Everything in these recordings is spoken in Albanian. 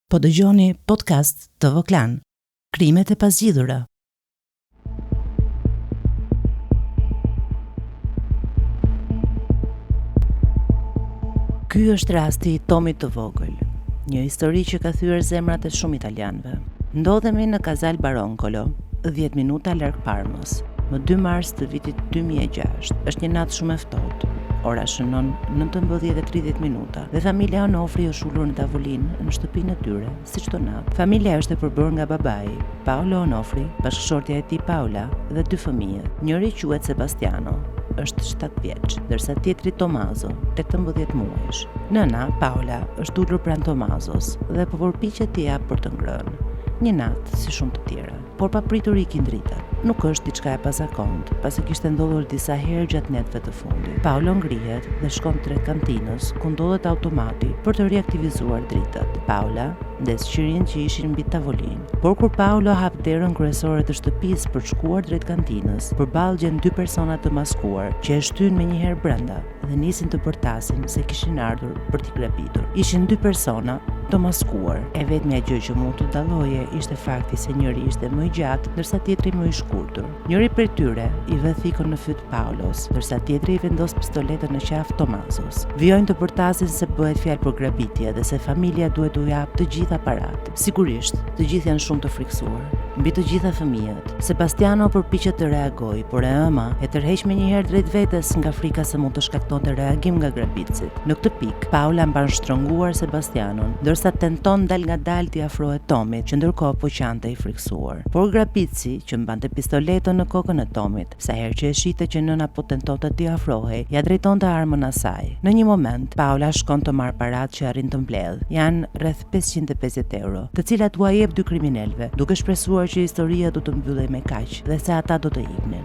Po dëgjoni podcast TV Klan. Krimet e pazgjidhura. Ky është rasti i Tomit të vogël, një histori që ka thyer zemrat e shumë italianëve. Ndodhemi në Casal Baroncolo, 10 minuta larg Parmës, më 2 mars të vitit 2006. Është një natë shumë e ftohtë. Ora shënon 19:30 minuta. Dhe familja Onofri është ulur në tavolinë në shtëpinë e tyre, si çdo natë. Familja është e përbërë nga babai, Paolo Onofri, bashkëshortja e tij Paola dhe dy fëmijët. Njëri quhet Sebastiano, është 7 vjeç, ndërsa tjetri Tomazo, 18 muajsh. Nëna, Paola, është ulur pranë Tomazos dhe po përpiqet t'i japë për të ngrënë. Një natë, si shumë të tjera. Por papritur ikin dritat. Nuk është diçka e pazakontë, pasi kishte ndodhur disa herë gjatë netëve të fundit. Paolo ngrihet dhe shkon drejt kantinës, ku ndodhet automati për të riaktivizuar dritat. Paola ndez qirinjtë që ishin mbi tavolinë. Por kur Paolo hap derën kryesore të shtëpisë për të shkuar drejt kantinës, përballë gjen dy persona të maskuar që e shtyjnë menjëherë brenda. dhe nisin të bërtasin se kishin ardhur për t'i grabitur. Ishin dy persona të maskuar. E vetmja gjë që mund të dalloje ishte fakti se njëri ishte më i gjatë, ndërsa tjetri më i shkurtër. Njëri prej tyre i vë thikën në fyt Paolos, ndërsa tjetri i vendos pistoletën në qafë Tomazos. Vijojnë të bërtasin se bëhet fjalë për grabitje dhe se familja duhet t'u japë të gjitha paratë. Sigurisht, të gjithë janë shumë të frikësuar. Mbi të gjitha fëmijët. Sebastiano përpiqet të reagojë, por e ëma e tërheq menjëherë drejt vetes nga frika se mund të shkaktonte reagim nga grabitësit. Në këtë pikë, Paula mban shtrënguar Sebastianon, ndërsa tenton dalëngadalë t'i afrohet Tomit, që ndërkohë po qante i frikësuar. Por grabitësi, që mbante pistoletën në kokën e Tomit, sa herë që e shihte që nëna po tentonte t'i afrohej, ia drejtonte armën asaj. Në një moment, Paula shkon të marrë paratë që arrin të mbledhë. Janë rreth 550 euro, të cilat ua jep dy kriminelëve, duke shpresuar që historia do të mbyllej me kaq dhe se ata do të iknin.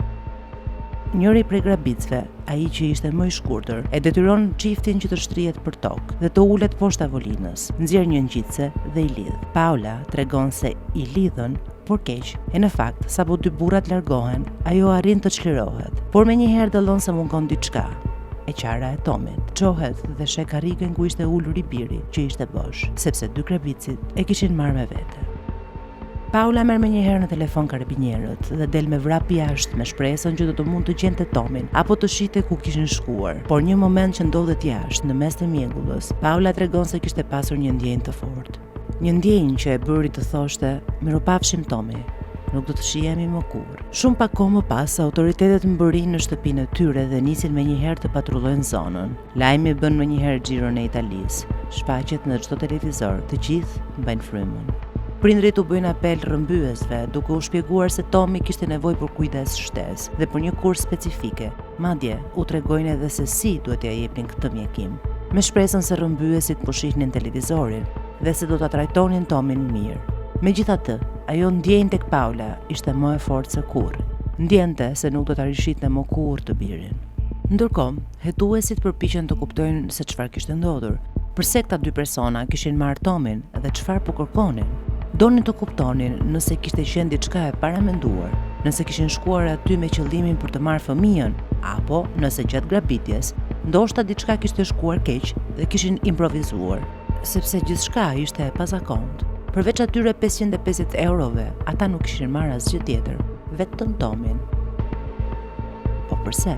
Njëri prej grabitësve, ai që ishte më i shkurtër, e detyron çiftin që të shtrihet për tokë dhe të ulet poshtë tavolinës, nxjerr një ngjitëse dhe i lidh. Paula tregon se i lidhën, por keq, e në fakt, sapo dy burrat largohen, ajo arrin të çlirohet. Por menjëherë dallon se mungon diçka, e qara e Tomit. Çohet dhe sheh karrigen ku ishte ulur i biri, që ishte bosh, sepse dy grabitësit e kishin marrë me vete. Paula merr menjëherë në telefon karabinierët dhe del me vrap jashtë me shpresën që do të mund të gjente Tomin apo të shihte ku kishin shkuar. Por një moment që ndodhet jashtë, në mes të mjegullës, Paula tregon se kishte pasur një ndjenjë të fortë. Një ndjenjë që e bëri të thoshte, mirupafshim Tomi, nuk do të shihemi më kurrë. Shumë pak kohë më pas, autoritetet mbërrijnë në shtëpinë e tyre dhe nisin menjëherë të patrullojnë zonën. Lajmi bën menjëherë xhiron e Italisë, shfaqet në çdo televizor, të gjithë mbajnë frymën. Prindërit u bëjnë apel rrëmbyesve, duke u shpjeguar se Tomi kishte nevojë për kujdes shtesë dhe për një kurë specifike, Madje, u tregojnë edhe se si duhet t'ia jepnin këtë mjekim, me shpresën se rrëmbyesit po shihnin televizorin dhe se do ta trajtonin Tomin mirë. Megjithatë, ajo ndjenjë tek Paula ishte më e fortë se kurrë. Ndjente se nuk do ta rishihte më kurrë të birin. Ndërkohë, hetuesit përpiqen të kuptojnë se çfarë kishte ndodhur, përse këta dy persona kishin marrë Tomin dhe çfarë po kërkonin. Donin të kuptonin nëse kishte qenë diçka e paramenduar, nëse kishin shkuar aty me qëllimin për të marrë fëmijën, apo nëse gjatë grabitjes, ndoshta diçka kishte shkuar keq dhe kishin improvizuar, sepse gjithçka ishte e pazakontë. Përveç atyre 550 eurove, ata nuk kishin marrë asgjë tjetër, vetëm Tomin. Po përse?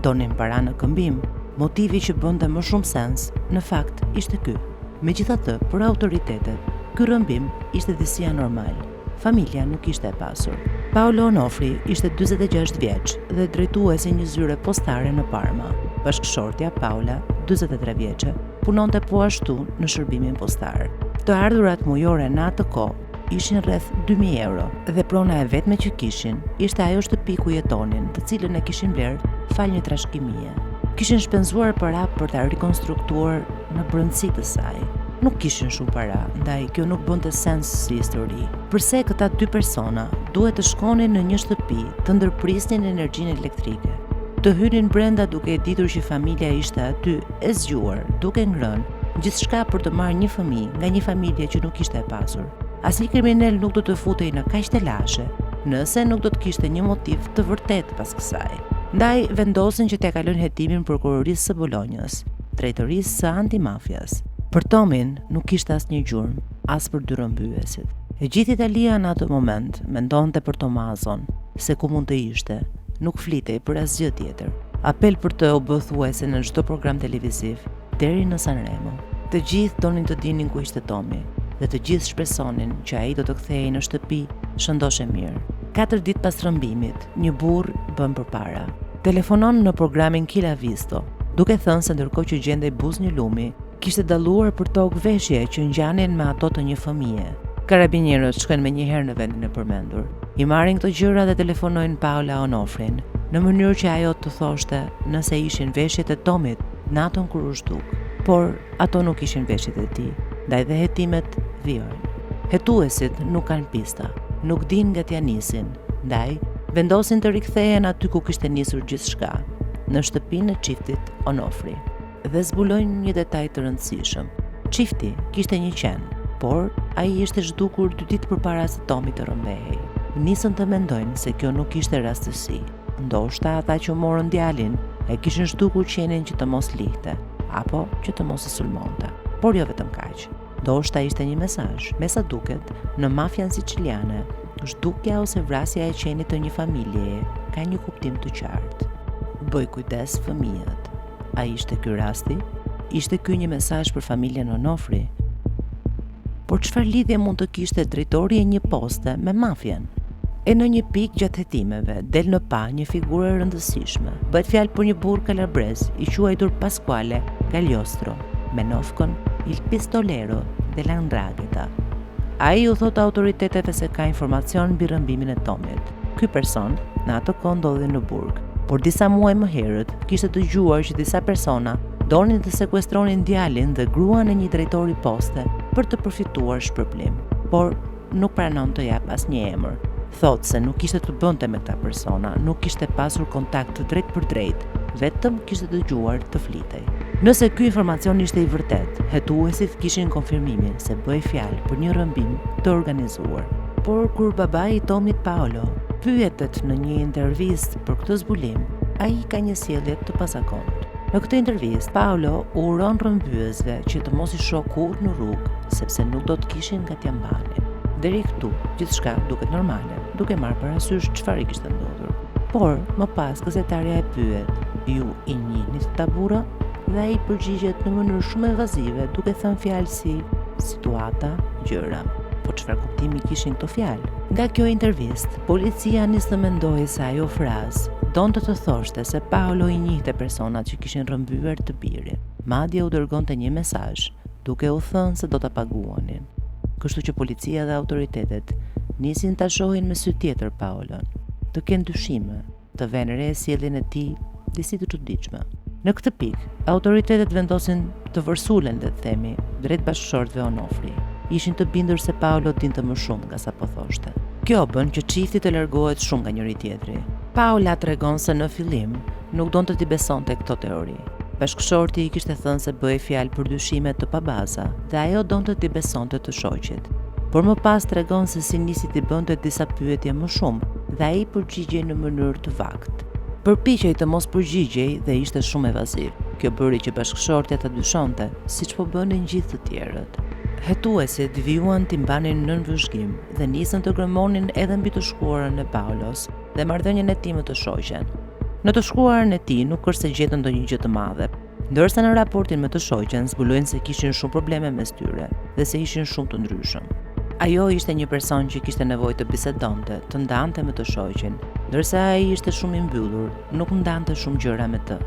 Donin para në këmbim. Motivi që bënte më shumë sens, në fakt, ishte ky. Megjithatë, për autoritetet, ky rrëmbim ishte disi anormal. Familja nuk ishte e pasur. Paolo Onofri ishte 46 vjeç dhe drejtues i një zyre postare në Parma. Bashkëshortja, Paola, 43 vjeçe, punonte po ashtu në shërbimin postar. Të ardhurat mujore në atë kohë ishin rreth 2000 euro dhe prona e vetme që kishin ishte ajo shtëpi ku jetonin, të cilën e kishin blerë falë një trashëgimie. Kishin shpenzuar para për ta rikonstruktuar në brendësi të saj. Nuk kishin shumë para, ndaj kjo nuk bënte sens si histori. Përse këta dy persona duhet të shkonin në një shtëpi të ndërprisnin energjinë elektrike, të hynin brenda duke e ditur që familja ishte aty e zgjuar, duke ngrënë, gjithçka për të marrë një fëmijë nga një familje që nuk ishte e pasur. Asnjë kriminel nuk do të futej në kaq telashe, nëse nuk do të kishte një motiv të vërtetë pas kësaj. Ndaj vendosin që t'ia kalojnë hetimin prokurorisë së Bolonjës. Drejtorisë së Antimafias. Për Tomin nuk kishte asnjë gjurmë. as për dy rrëmbyesit. E gjithë Italia në atë moment mendonte për Tomazon, se ku mund të ishte, nuk flitej për asgjë tjetër. Apel për të u bë thuajse në çdo program televiziv, deri në Sanremo. Të gjithë donin të dinin ku ishte Tomi dhe të gjithë shpresonin që ai do të kthehej në shtëpi shëndoshë e mirë. Katër ditë pas rrëmbimit, një burrë bën përpara. Telefonon në programin Chi l'ha visto, duke thënë se ndërkohë që gjendej buzë një lumi, kishte dalluar për tokë veshje që ngjanin me ato të një fëmije. Karabinierët shkojnë menjëherë në vendin e përmendur. I marrin këto gjëra dhe telefonojnë Paola Onofrin, në mënyrë që ajo të thoshte nëse ishin veshjet e Tomit natën kur u zhduk. Por, ato nuk ishin veshjet e tij, ndaj dhe hetimet vijojnë. Hetuesit nuk kanë pista, nuk dinë nga t'ia nisin, ndaj vendosin të rikthehen aty ku kishte nisur gjithçka, në shtëpinë e çiftit Onofri. Dhe zbulojnë një detaj të rëndësishëm. Çifti kishte një qen, por ai ishte zhdukur dy ditë përpara se Tomi të rrëmbehej. Nisën të mendojnë se kjo nuk ishte rastësi. Ndoshta ata që morën djalin e kishin zhdukur qenin që të mos lihte, apo që të mos e sulmonte. Por jo vetëm kaq. Ndoshta ishte një mesazh, me sa duket, në mafian siciliane, zhdukja ose vrasja e qenit të një familjeje ka një kuptim të qartë. Bëj kujdes fëmijët. A ishte ky rasti? Ishte ky një mesazh për familjen Onofri? Por çfarë lidhje mund të kishte drejtori i një poste me mafien? E në një pikë gjatë hetimeve, del në pah një figurë e rëndësishme. Bëhet fjalë për një burrë kalabrez, i quajtur Pasquale Gagliostro, me nofkën Il Pistolero della 'Ndrangheta. Ai u thotë autoriteteve se ka informacion mbi rrëmbimin e Tomit. Ky person, në atë kohë ndodhej në burg, por disa muaj më herët kishte dëgjuar që disa persona donin të sekuestronin djalin dhe gruan e një drejtori poste për të përfituar shpërblim, por nuk pranon të japë asnjë emër. Thotë se nuk kishte të bënte me këta persona, nuk kishte pasur kontakt të drejtpërdrejtë, vetëm kishte dëgjuar të flitej. Nëse ky informacion ishte i vërtetë, hetuesit kishin konfirmimin se bëhej fjalë për një rrëmbim të organizuar. Por kur babai i Tomit Paolo pyetet në një intervistë për këtë zbulim, ai ka një sjellje të pazakontë. Në këtë intervistë, Paolo u uron rrëmbyesve që të mos i shohë kurrë në rrugë, sepse nuk do të kishin nga t'ia mbanin. Deri këtu, gjithçka duket normale, duke marrë parasysh çfarë i kishte ndodhur. Por, më pas gazetarja e pyet, "Ju i njihni këta burra?" Dhe ai përgjigjet në mënyrë shumë evazive, duke thënë fjalë si situata, gjëra. Po çfarë kuptimi kishin këto fjalë? Nga kjo intervistë, policia nis të mendojë se ajo frazë donte të thoshte se Paolo i njihte personat që kishin rrëmbyer të birin. Madje u dërgonte një mesazh, duke u thënë se do ta paguanin. Kështu që policia dhe autoritetet nisin ta shohin me sy tjetër Paolon, të kenë dyshime, të venë re sjelljen e tij disi të çuditshme. Në këtë pikë, autoritetet vendosin të vërsulen, le të themi, drejt bashkëshortëve Onofri. Ishin të bindur se Paolo dinte më shumë nga sa po thoshte. Kjo bën që çifti të largohet shumë nga njëri-tjetri. Paola tregon se në fillim nuk donte t'i besonte këto teori. Bashkëshorti i kishte thënë se bëhej fjalë për dyshime të pabaza dhe ajo donte t'i besonte të shoqit. Por më pas tregon se si nisi t'i bënte disa pyetje më shumë dhe ai përgjigjej në mënyrë të vaktë. Përpiqej të mos përgjigjej dhe ishte shumë evaziv. Kjo bëri që bashkëshortja të dyshonte, siç po bënin gjithë të tjerët. Hetuesit vijuan t'i mbanin nën vëzhgim dhe nisën të gërmonin edhe mbi të shkuarën e Paolos dhe marrëdhënien e tij me të shoqen. Në të shkuarën e tij nuk është se gjetën ndonjë gjë të madhe, ndërsa në raportin me të shoqen zbulojnë se kishin shumë probleme mes tyre dhe se ishin shumë të ndryshëm. Ajo ishte një person që kishte nevojë të bisedonte, të ndante me të shoqen, ndërsa ai ishte shumë i mbyllur, nuk ndante shumë gjëra me të.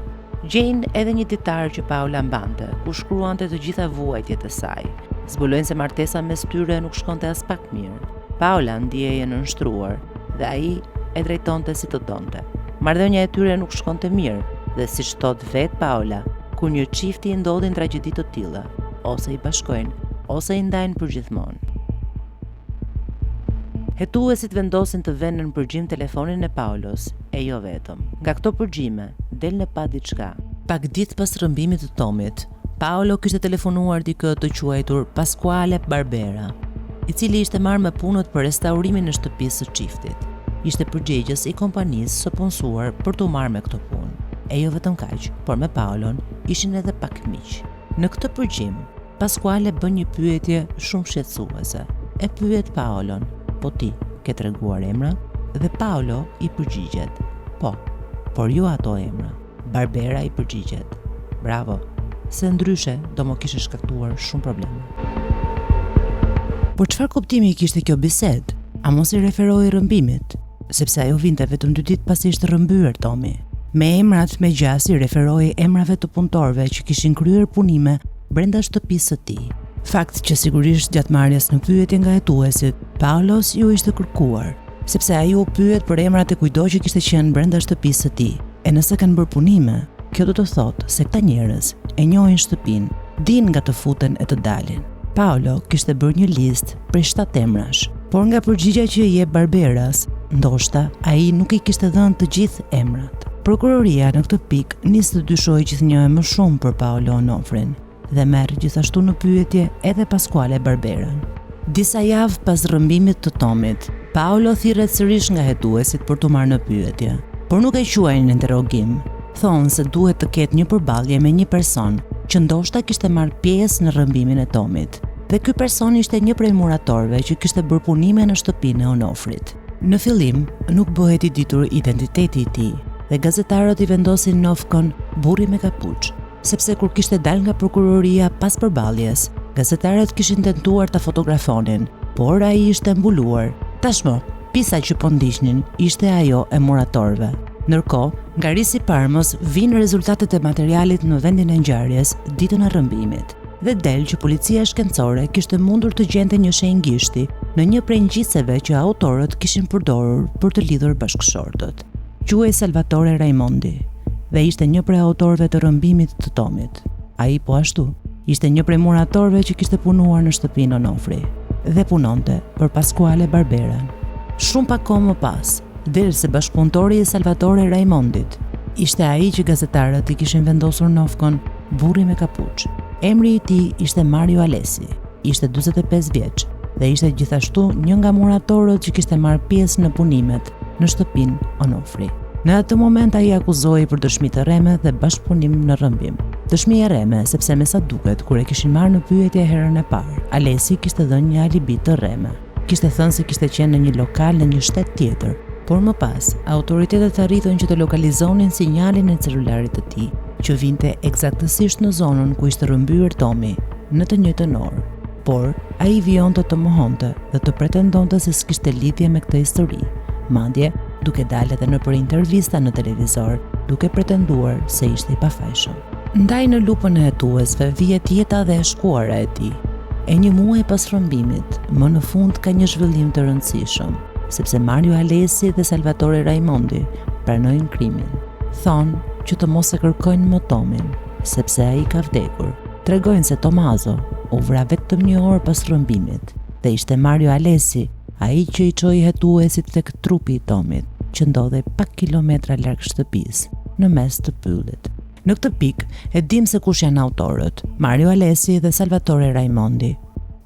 Gjejnë edhe një ditar që Paola mbante, ku shkruante të gjitha vuajtjet e saj. Zbulojnë se martesa mes tyre nuk shkonte aspak mirë. Paola ndihej e nënshtruar dhe ai e drejtonte si të donte. Marrëdhënia e tyre nuk shkonte mirë dhe siç thotë vetë Paola, kur një çifti i ndodhin tragjedi të tilla, ose i bashkojnë, ose i ndajnë përgjithmonë. Hetuesit vendosin të venë nën përgjim telefonin e Paolos, e jo vetëm. Nga këto përgjime, del në pah diçka. Pak ditë pas rrëmbimit të Tomit, Paolo kishte telefonuar dikë të quajtur Pasquale Barbera, i cili ishte marrë me punët për restaurimin e shtëpisë së çiftit. Ishte përgjegjës i kompanisë së punësuar për t'u marrë me këtë punë. E jo vetëm kaq, por me Paolon ishin edhe pak miq. Në këtë përgjim, Pasquale bën një pyetje shumë shqetësuese. E pyet Paolon, po ti, ke treguar emra? Dhe Paolo i përgjigjet, po, por jo ato emra. Barbera i përgjigjet, bravo, se ndryshe do më kishe shkaktuar shumë probleme. Por çfarë kuptimi kishte kjo bisedë? A mos i referohej rrëmbimit? Sepse ajo vinte vetëm dy ditë pasi ishte rrëmbyer Tomi. Me emrat me gjasë i referohej emrave të punëtorëve që kishin kryer punime brenda shtëpisë së tij. Fakt që sigurisht gjatë marrjes në pyetje nga hetuesit, Paolos iu ishte kërkuar, sepse ai u pyet për emrat e kujtdo që kishte qenë brenda shtëpisë së tij. E nëse kanë bërë punime, kjo do të thotë se këta njerëz e njohin shtëpinë, dinë nga të futen e të dalin. Paolo kishte bërë një listë prej 7 emrash, por nga përgjigja që i jep Barberas, ndoshta ai nuk i kishte dhënë të gjithë emrat. Prokuroria në këtë pikë nis të dyshojë gjithnjë e më shumë për Paolo Onofrin dhe merr gjithashtu në pyetje edhe Pasquale Barberën. Disa javë pas rrëmbimit të Tomit, Paolo thirret sërish nga hetuesit për t'u marrë në pyetje, por nuk e quajnë interrogim. Thonë se duhet të ketë një përballje me një person që ndoshta kishte marrë pjesë në rrëmbimin e Tomit. Dhe ky person ishte një prej muratorëve që kishte bërë punime në shtëpinë e Onofrit. Në fillim, nuk bëhet i ditur identiteti i tij dhe gazetarët i vendosin nofkën burri me kapuç. sepse kur kishte dalë nga prokuroria pas përballjes, gazetarët kishin tentuar ta fotografonin, por ai ishte mbuluar. Tashmë, pista që po ndiqnin ishte ajo e muratorëve. Ndërkohë, nga RIS i Parmës vijnë rezultatet e materialit në vendin e ngjarjes ditën e rrëmbimit dhe del që policia shkencore kishte mundur të gjente një shenjë gishti në një prej ngjitëseve që autorët kishin përdorur për të lidhur bashkëshortët. Quhej Salvatore Raimondi dhe ishte një prej autorëve të rrëmbimit të Tomit. Ai po ashtu ishte një prej muratorëve që kishte punuar në shtëpinë Onofri dhe punonte për Pasquale Barberën. Shumë pak kohë më pas, del se bashkëpunëtori i Salvatore Raimondit ishte ai që gazetarët i kishin vendosur nofkën burri me kapuç. Emri i tij ishte Mario Alessi. Ishte 45 vjeç dhe ishte gjithashtu një nga muratorët që kishte marrë pjesë në punimet në shtëpinë Onofri. Në atë moment ai akuzohej për dëshmi të rreme dhe bashkëpunim në rrëmbim. Dëshmi e rreme, sepse me sa duket kur e kishin marrë në pyetje herën e parë, Alessi kishte dhënë një alibi të rreme. Kishte thënë se kishte qenë në një lokal në një shtet tjetër, por më pas, autoritetet arritën që të lokalizonin sinjalin e celularit të tij, që vinte ekzaktësisht në zonën ku ishte rrëmbyer Tomi, në të njëjtën orë. Por, ai vijonte të mohonte dhe të pretendonte se s'kishte lidhje me këtë histori, madje duke dalë edhe nëpër intervista në televizor, duke pretenduar se ishte i pafajshëm. Ndaj në lupën e hetuesve vihet jeta dhe e shkuara e tij. E një muaj pas rrëmbimit, më në fund ka një zhvillim të rëndësishëm, sepse Mario Alessi dhe Salvatore Raimondi pranojnë krimin. Thonë që të mos e kërkojnë më Tomin, sepse ai ka vdekur. Tregojnë se Tomazo u vra vetëm një orë pas rrëmbimit dhe ishte Mario Alessi ai që i çoi hetuesit tek trupi i Tomit, që ndodhej pak kilometra larg shtëpisë, në mes të pyllit. Në këtë pikë, e dimë se kush janë autorët, Mario Alessi dhe Salvatore Raimondi.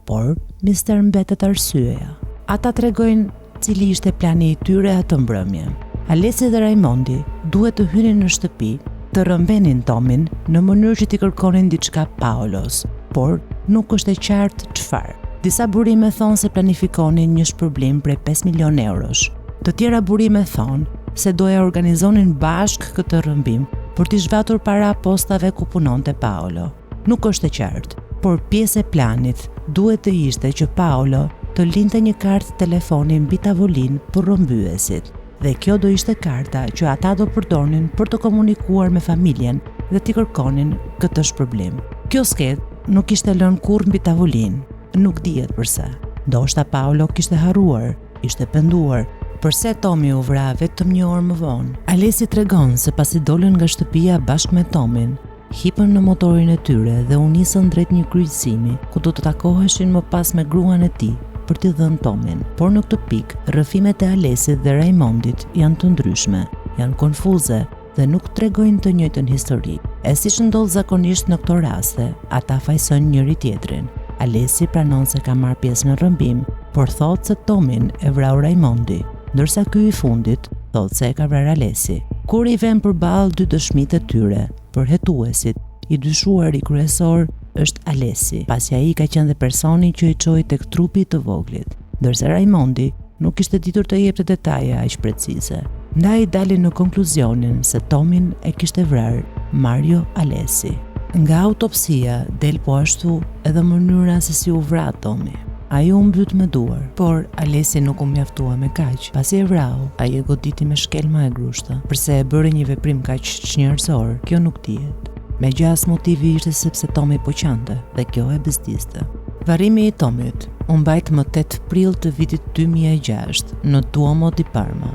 Por, mister mbetet arsyeja. Ata tregojnë Cili ishte plani i tyre atë mbrëmje? Alessi dhe Raimondi duhet të hynin në shtëpi, të rrëmbenin Tomin në mënyrë që t'i kërkonin diçka Paolos, por nuk është e qartë çfarë. Disa burime thonë se planifikonin një shpërblim prej 5 milion eurosh. Të tjera burime thonë se do e organizonin bashkë këtë rrëmbim për t'i zhvatur para postave ku punonte Paolo. Nuk është e qartë, por pjesë e planit duhet të ishte që Paolo të linte një kartë telefoni mbi tavolinë për rrëmbyesit dhe kjo do ishte karta që ata do përdornin për të komunikuar me familjen dhe t'i kërkonin këtë shpërblim. Kjo skedë nuk ishte lënë kurrë mbi tavolinë, nuk dihet përse. Ndoshta Paolo kishte harruar, ishte penduar, përse Tomi u vra vetëm një orë më vonë. Alessi tregon se pasi dolën nga shtëpia bashkë me Tomin, Hipën në motorin e tyre dhe u nisën drejt një kryqëzimi, ku do të takoheshin më pas me gruan e tij për t'i dhënë Tomin. Por në këtë pikë, rrëfimet e Alessit dhe Raimondit janë të ndryshme, janë konfuze dhe nuk tregojnë të njëjtën histori. E siç ndodh zakonisht në këto raste, ata fajësojnë njëri-tjetrin. Alessi pranon se ka marrë pjesë në rrëmbim, por thotë se Tomin e vrau Raimondi, ndërsa ky i fundit thotë se e ka vrarë Alessi. Kur i vënë përballë dy dëshmitë e tyre, për hetuesit, i dyshuari kryesor është Alesi, pasi ai ka qenë dhe personi që i çoi tek trupi i të voglit, ndërsa Raimondi nuk kishte ditur të jepte detaje aq precize. Ndaj dalin në konkluzionin se Tomin e kishte vrarë Mario Alesi. Nga autopsia del po ashtu edhe mënyra se si u vra Tomi. Ai u mbyt me duar, por Alesi nuk u mjaftua me kaq. Pasi e vrau, ai e goditi me shkelma e grushta. Përse e bëri një veprim kaq çnjerëzor, kjo nuk dihet. Me gjasë motivi ishte sepse Tomi po qante dhe kjo e bezdiste. Varrimi i Tomit u mbajt më 8 prill të vitit 2006 në Duomo di Parma.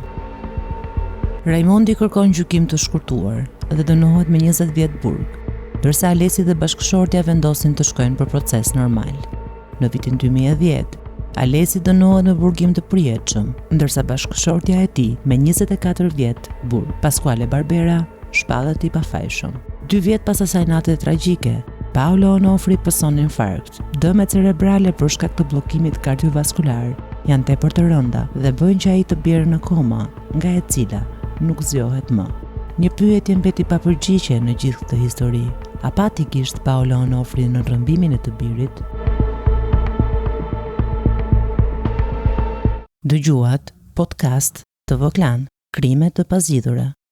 Raimondi kërkon gjykim të shkurtuar dhe dënohet me 20 vjet burg, ndërsa Alesi dhe bashkëshortja vendosin të shkojnë për proces normal. Në vitin 2010, Alesi dënohet me burgim të përjetshëm, ndërsa bashkëshortja e tij me 24 vjet burg. Pasquale Barbera shpallet i pafajshëm. Dy vjet pas asaj nate tragjike, Paolo Onofri pëson infarkt. Dëmet cerebrale për shkak të bllokimit kardiovaskular janë tepër të rënda dhe bëjnë që ai të bjerë në koma, nga e cila nuk zgjohet më. Një pyetje mbeti pa përgjigje në gjithë këtë histori. A pati gisht Paolo Onofri në rrëmbimin e të birit? Dëgjuat podcast TV Klan, krime të pazgjidhura.